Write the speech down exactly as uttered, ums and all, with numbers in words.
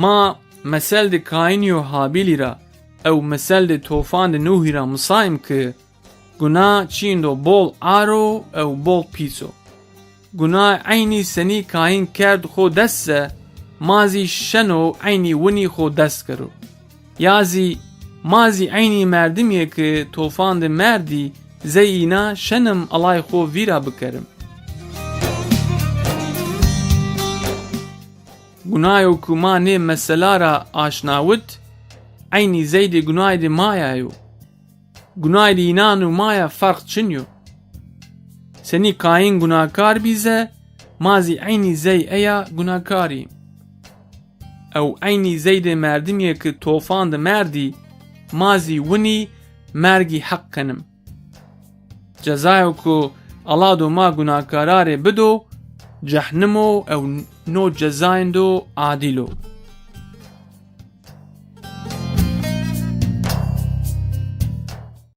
Ma mesel de Kaînî û Habîlî ra ew mesel de tofan de Nuhî ra misayim ki guna çîndo bol aro ew bol pîso. Guna eynî senî Kaîn kerd xo dest se, ma zî şeno eynî winî xo dest kero. Ya zî ma zî eynî merdimîye ki tofan de merdî zey îna şenim alay xo vîra bikerim. Gunayo ku ma nê mesela ra aşnawit, eynî zeydê gunayê de maya yo. Gunayê de înan û maya ferq çin yo. Senî Kaîn gunakar bî ze, ma zî eynî zey eya gunakar î. Ew eynî zeydê merdimîye ki tofan de merdî, ma zî winî mergî heq kenim. Cezayo ku Ella do ma gunakararê bido, cehnimo ew no cezayendo adîl o.